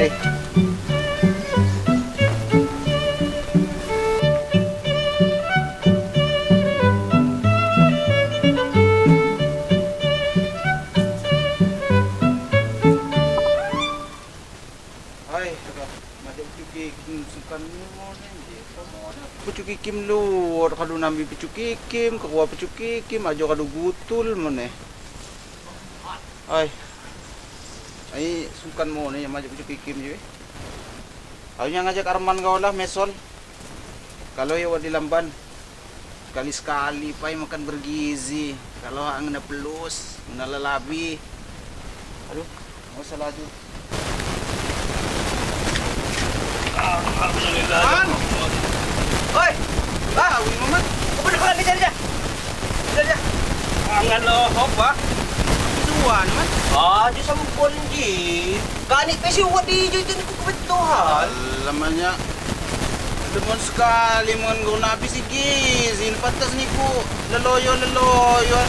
Ai. Ai, macam cuki sukan pucuk ikim luar kalau nambi pucuk ikim, keluar pucuk ikim, ajo kadu gutul mana? Ai, ai sukan mau nih maju pucuk ikim je. Ayo ngajak Arman kau lah meson. Kalau ya di lamban sekali sekali pai makan bergizi. Kalau hang na pelus, na lelabi. Aduh, mau salah laju. Alhamdulillah. Oi, ah, wih mamat, kau benar ni jadi dah, jadi. Angan lo, apa? Suan man? Ah, dia sampun ji. Kani pesi buat di jadi ku kebetulan. Lamanya, demen sekali mon guna habis gizi, pantas ni ku leloyo leloyo.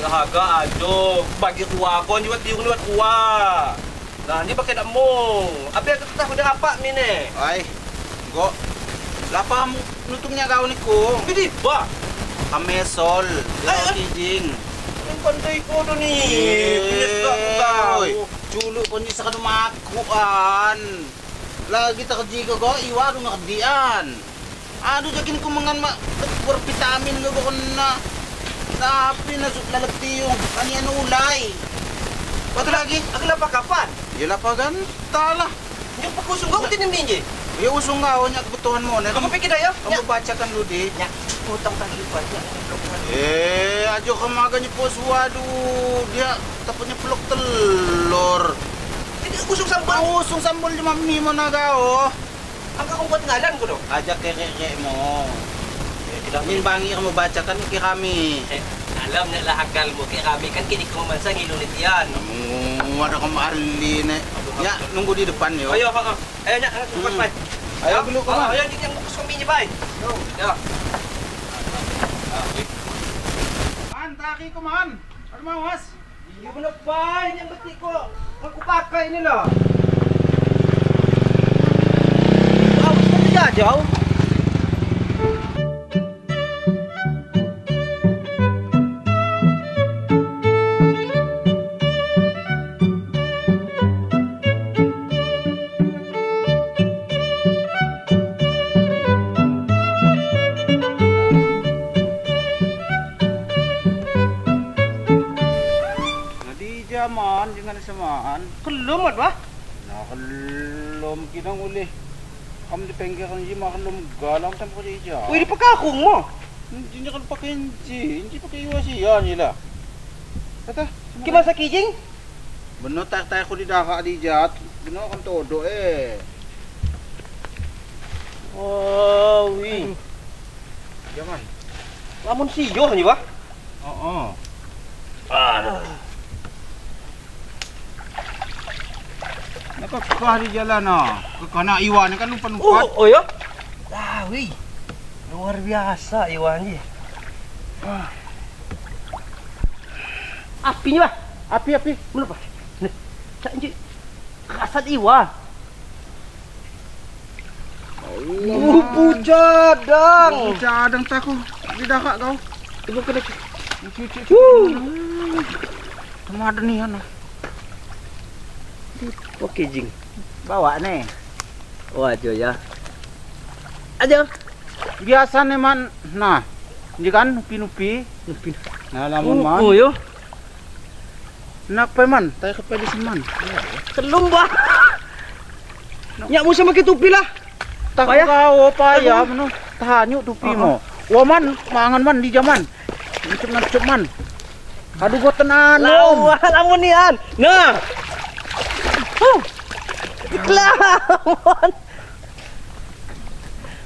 Haga ajo, bagi kuah kon jual tiung jual kuah. Nah, ni pakai dakmong. Abi aku tak udah apa ni ne? Ai, go. Lapa nutungnya kau ni ko? Bidi ba. Amesol, kijing. Yang pandai ko tu ni. Punya tahu. Culuk ko ni sa kanumakuan. Lagi tak kerja ko iwa du ngerdian. Aduh jakin ko mangan ma bervitamin ko na. Tapi na lalagti yung kanian ulay. Bato lagi? Aku lapa kapan? Ya lapa ganta lah. Yung pagkusong ko tinimin je. Ya usung nga nya kebutuhan mo. Kamu pikir dah ya? Kamu bacakan dulu di. Ya. Utang tadi baca. Eh, ajo kemaganya pos waduh. Dia tapnya peluk telur. Ini usung sambal. Usung sambal cuma mie mana kau? Angka kau buat ngalan ko do. Ajak keke mo. Min bangi kamu bacakan ke kami. Alam nak lah akal mo ke kami kan kini ko mansa ngilunit yan. Mu ada kamu ahli ne. Ya nunggu di depan yo. Ayo, ayo. Ayo nya, bukas bay. Ayo dulu kau. Ayo yang bukas kombinya bay. Ya. Man, taki ko man. Ano mawas? Iya bener bay, yang betik ko. Aku pakai ini lah. Awas kan jauh. Man, jangan samaan. Kelum bah? Nah, kelum kita ngulih. Kamu di penggeran ji maklum galang sampai kerja. Wih, di pakakung mo. Hindi kan pakai inji, inji pakai iwasian ila. Kata, gimana sa kijing? Benar tak tak aku di daka di jat, benar kan todo eh. Oh, wih. Jangan. Lamun siyo ni bah? Oh, oh. Aduh. Nakakah di jalan ah. Kena iwan kan lumpat-lumpat. Oh, oh ya. Ah, wih. Luar biasa iwan ni. Ah. Apinya bah. Api api. Mana bah? Nih. Cak ni. Kasat iwa. Oh, pucadang. Pucadang tak aku. Di dakak kau. Tunggu kena. Cuci. Cuma ada nih ana. Oke jing. Bawa nih. Oh aja ya. Aja. Biasa nih man. Nah, ini kan nupi-nupi. Nupi. Nah, lamun man. Oh yo. Nak pe man, tayo ke pedi man. Telum bah. Nyak musim pakai tupi lah. Tak kau payah meno. Tahanyu tupi mo. Wah man, mangan man di zaman. Ngecup-ngecup man. Aduh gua tenan. Lamun nian. Nah. Kelawan.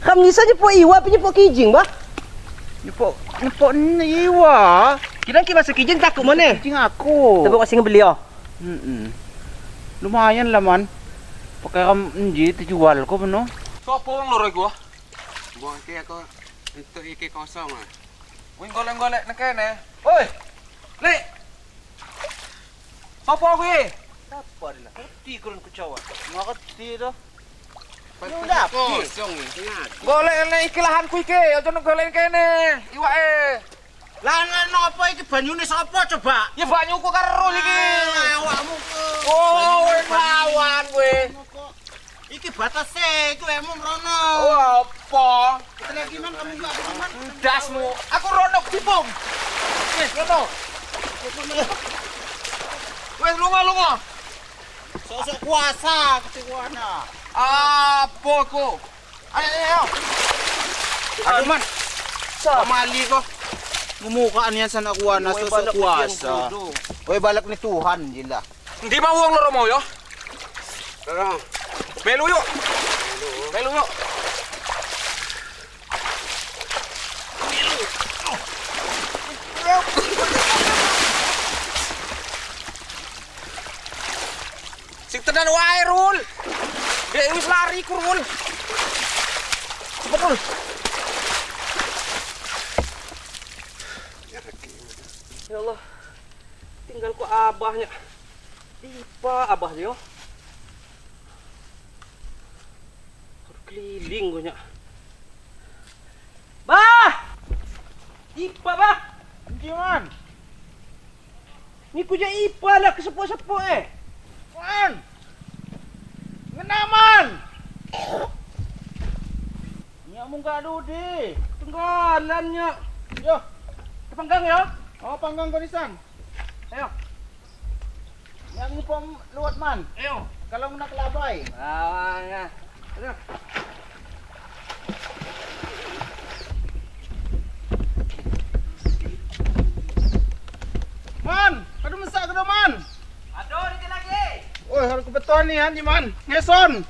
Kami saja po iwa, punya po kijing bah. Nyepok, nyepok iwa. Kira kira masuk kijing takut mana? Kijing aku. Tapi kau singa beli oh. Lumayan lah man. Pakai ram nji terjual kok meno. Sopo wong loro iku? Mbok iki aku entuk iki kosong ah. Kuwi golek-golek nang kene. Oi. Lek. Sopo kuwi? Apa dia lah? Ngerti kurang kucawa. Ngerti dah. Udah kosong. Golek nek iki lahanku iki, aja golek kene. Iwake. Lah apa iki banyune sapa coba? Ya banyuku karo iki. Awakmu. Oh, lawan kowe. Iki batase, iki wekmu mrono. Oh, apa? Lagi man kamu juga aku man. Ndasmu. Aku rono dipung. Wis rono. Wis lunga-lunga. Sosok kuasa kecewana. Apa ku? Ayo ayo. Aduh man. Pamali ko. Ngumukaan yan sa nakuha na sosok kuasa. Kowe balak ni Tuhan jila. Ndi mau wong loro mau yo? Loro. Melu yuk. Melu yuk. Sing tenan wae Rul. Dek wis lari ku Rul. Cepet Rul. Ya Allah. Tinggal ku abahnya. Tipa abah yo. Keliling gue nyak. Bah! Ipa bah! Gimana? Ni ku je ipa lah kesepuk-sepuk eh. Man! Ngenaman! Nyak mung gak dudi. Tenggalannya. Yo. Panggang ya? Oh, panggang konisan. Ayo. Nyak ngupom luat man. Ayo. Kalau nak labai. Ah, ya. Ayo. Man, aduh masak ke man? Aduh, dikit lagi. Oh, harus kebetulan nih, Han, man. Ngeson.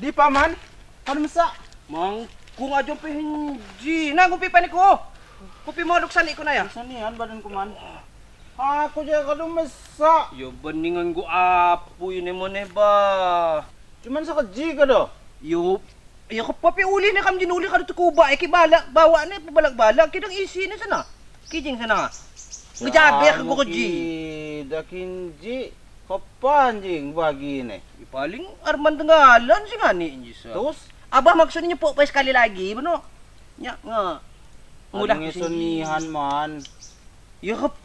Di paman, aduh masak. Mangkung aja penji. Nah, ngupi paniku. Kopi moduk sani ku na ya. Sani han badan ku man. Aku jaga kadu masak. Yo beningan gu apu ini mone ba. Cuman sekeji kado. Yo ya kepapi uli ni kam jinuli kadu tukuba iki balak bawa ni balak-balak kidang isi ni sana. Kijing sana. Ngejabe aku keji. Dakinji kapan jing bagi ni? Paling Arman Tenggalan sih ngani inji sa. Terus abah maksudnya nyepok pa sekali lagi beno. Nyak nga. Mudah ngesonihan man. Ya kep.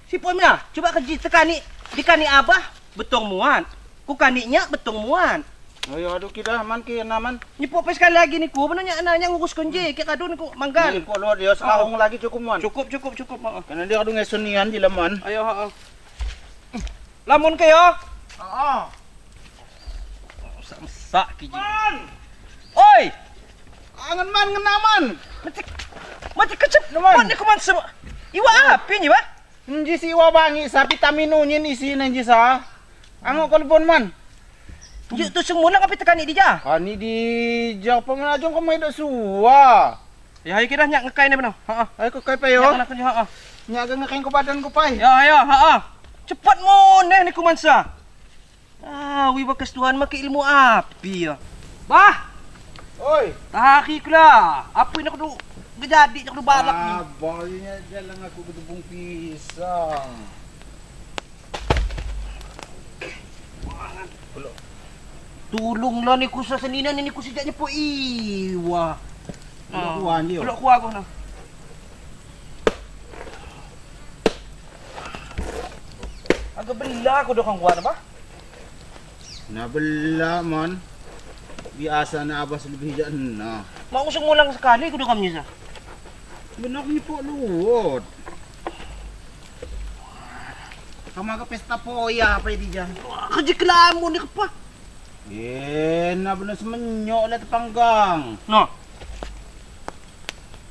Si Pon lah, coba keji tekani dikani abah betong muan. Ku kaninya betong muan. Oh ya aduh kira man ki naman. Nyepok pa sekali lagi niku beno nyak nanya ngurus konje ki kadun ku manggal. Ni kok dia sekarang lagi cukup man. Cukup cukup cukup heeh. Karena dia kadu ngesonihan di laman. Ayo heeh. Lamun ke yo? Heeh. Sak kiji. Man. Oi! Angan man ngenaman. Mati mati kecep man niku man semua. Iwa api ni ba? Nji si iwa bangi sa vitamin unyin isi nji sa. Ango kolbon man. Nji tu semula kapi tekani dija. Kani dija pengelajong ko mai dak suwa. Ya ayo kira nyak ngekai ni beno. Heeh. Ayo kekai pa yo. Nyak heeh. Nyak ga ngekai ko badan ko pai. Ya ya heeh. Cepat moneh ni ku mansa. Ah, wi bakas Tuhan maki ilmu api ya. Bah. Oi. Tahi kula. Apa ni aku gejadi aku balak ni. Ah, balinya jalan aku ketubung pisang. Tolonglah ni kusa senina ni ku sejak nyepuk iwa. Peluk kuah ni. Peluk kuah aku nah. Agak belah aku dokong kuah apa? Nah belah man. Biasa na abas lebih jan nah. Mau usung ngulang sekali aku dokong ni sa. Benar ni pok luot. Kama ke pesta poya apa di jan. Kerja kelamun ni apa? Eh, nak benar semenyok lah tepanggang. Nah.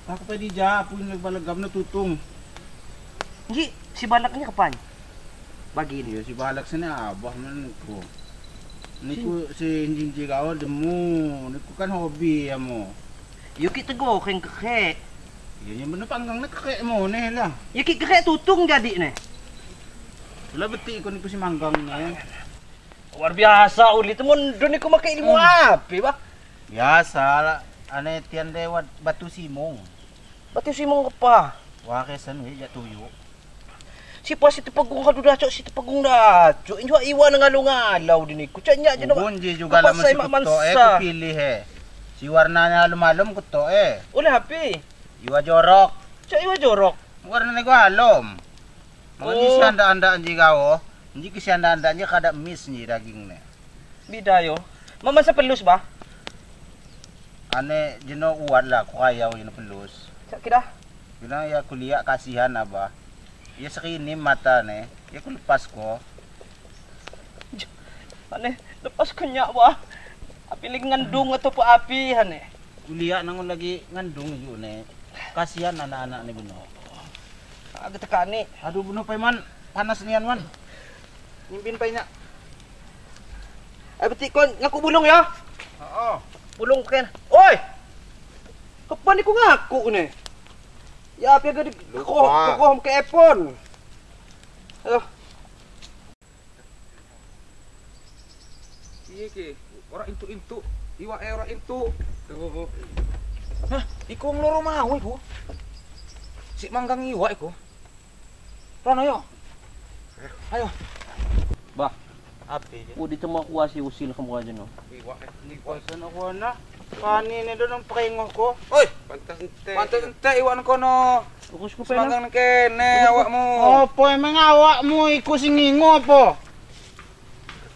Aku pa di ja, apu ni balagam na tutung. Ji, si balaknya kapan? Bagi ni. Ya, si balak sini abah man ko. Niku si jinji kau demu, niku kan hobi ya mo. Yo ki tego keng kek. Ya yang bener panggang ni kek mo ni lah. Ya ki kek tutung jadi ni. Lah betik ko niku si manggang ni. Luar biasa uli temun don niku make ilmu api bah. Biasa lah. Ane tian lewat batu simong. Batu simong apa? Wah kesan we jak tuyuk. Siapa si tepegung kadu dacok si tepegung dacok. Injo iwan ngalu-ngalau diniku. Cak nyak je nak. Bunji juga lah mesti kutok ku pilih he. Si warnanya alum-alum kutok Oleh api. Iwa jorok. Cak iwa jorok. Warnanya gua alum. Makanya si anda-anda anji kau. Anji si anda-anda anji kada mis ni daging ne. Bida yo. Mama sa pelus ba? Ane jeno uat lah ku kayau jeno pelus. Cak kira. Bilang ya kuliah kasihan abah. Ya sekini mata ne, ya ku lepas ko. Ane lepas kenyak wah. Api lagi ngandung atau apa api ane. Kuliah nangun lagi ngandung ju ne. Kasihan anak-anak ne benar. Agak tekan ni. Aduh benar paiman panas nian man. Nyimpin painya. Betik kon ngaku bulung ya. Oh. Bulung ken. Oi. Kapan ni ku ngaku ni? Ya api agak dikoh ke epon. Aduh. Iya ki, ora intuk-intuk, iwake ora intuk. Hah, iku wong loro mau iku. Sik manggang iwak iku. Rono yo. Ayo. Bah, api. Udi cuma kuasi usil kamu aja no. Iwak ni kuasa nak kuana. Pani ni do nang prengoh ko. Oi, pantas entek. Pantas entek iwak kono. Fokus ku pena. Manggang kene awakmu. Opo emang awakmu iku sing ngingu apa?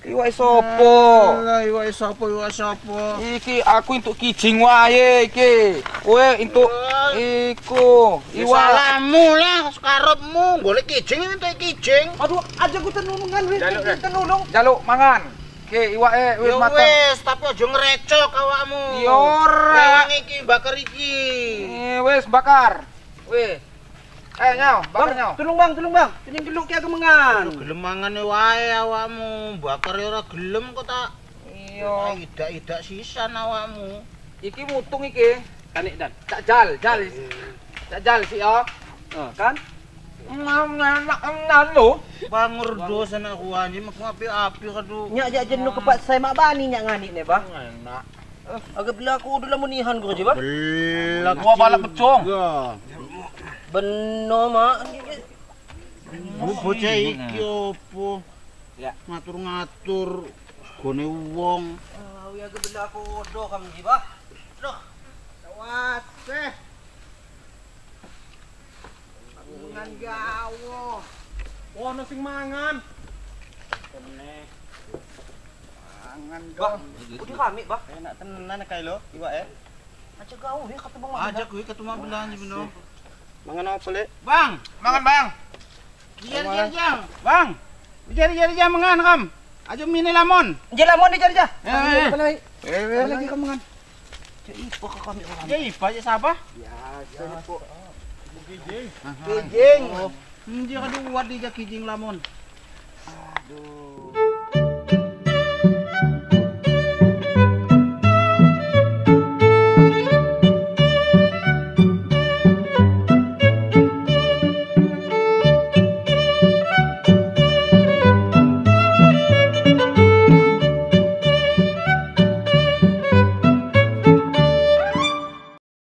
Iwak sapa? Lah iwak sapa iwak sapa? Iki aku entuk kijing wae iki. Kowe entuk iku. Iwak salahmu lah karepmu golek kijing entuk kijing. Aduh, aja ku tenulungan wis tenulung. Jaluk mangan. Oke, iwake wis mateng. Wis, tapi aja ngrecok awakmu. Ya ora. Wong iki bakar iki. Wis bakar. Wis. Ayo nyau, bakar nyau. Tolong Bang, tolong Bang. Kenyang dulu ki aku mengan. Gelem mangane wae awakmu. Bakar ya ora gelem kok tak. Iya, idak-idak sisan awakmu. Iki mutung iki. Kanik dan. Tak jal, jal. Tak jal sik ya. Heeh, kan? Enak lho. Bangur dosa nak kuani mak api-api kadu. Nyak jak jenuh kepat saya mak bani nyak ngani ne, Bah. Enak. Agak bila aku udah munihan ku je, Bah. Belak gua balak pecong. Beno mak. Bu bocah iki opo? Ya, ngatur-ngatur gone wong. Ah, ya agak bila aku do kam ji, Bah. Duh. Sawase. Mangan gawo. Ono sing mangan. Kene. Mangan dong. Udah kami, Bah. Enak tenan kae lho, iwake. Aja gawo he kata Bang. Aja kuwi ketemu belan beno. Mangan apa, Lek? Bang, mangan, Bang. Biar jang. Bang. Biar jang mangan kam. Aja mine lamon. Je lamon ni jar jah. Lagi kam mangan. Cek ipa ke kami orang. Ya ipa je siapa? Biasa po. Kijing. Kijing. Dia kadu wat dia kijing lamon. Aduh.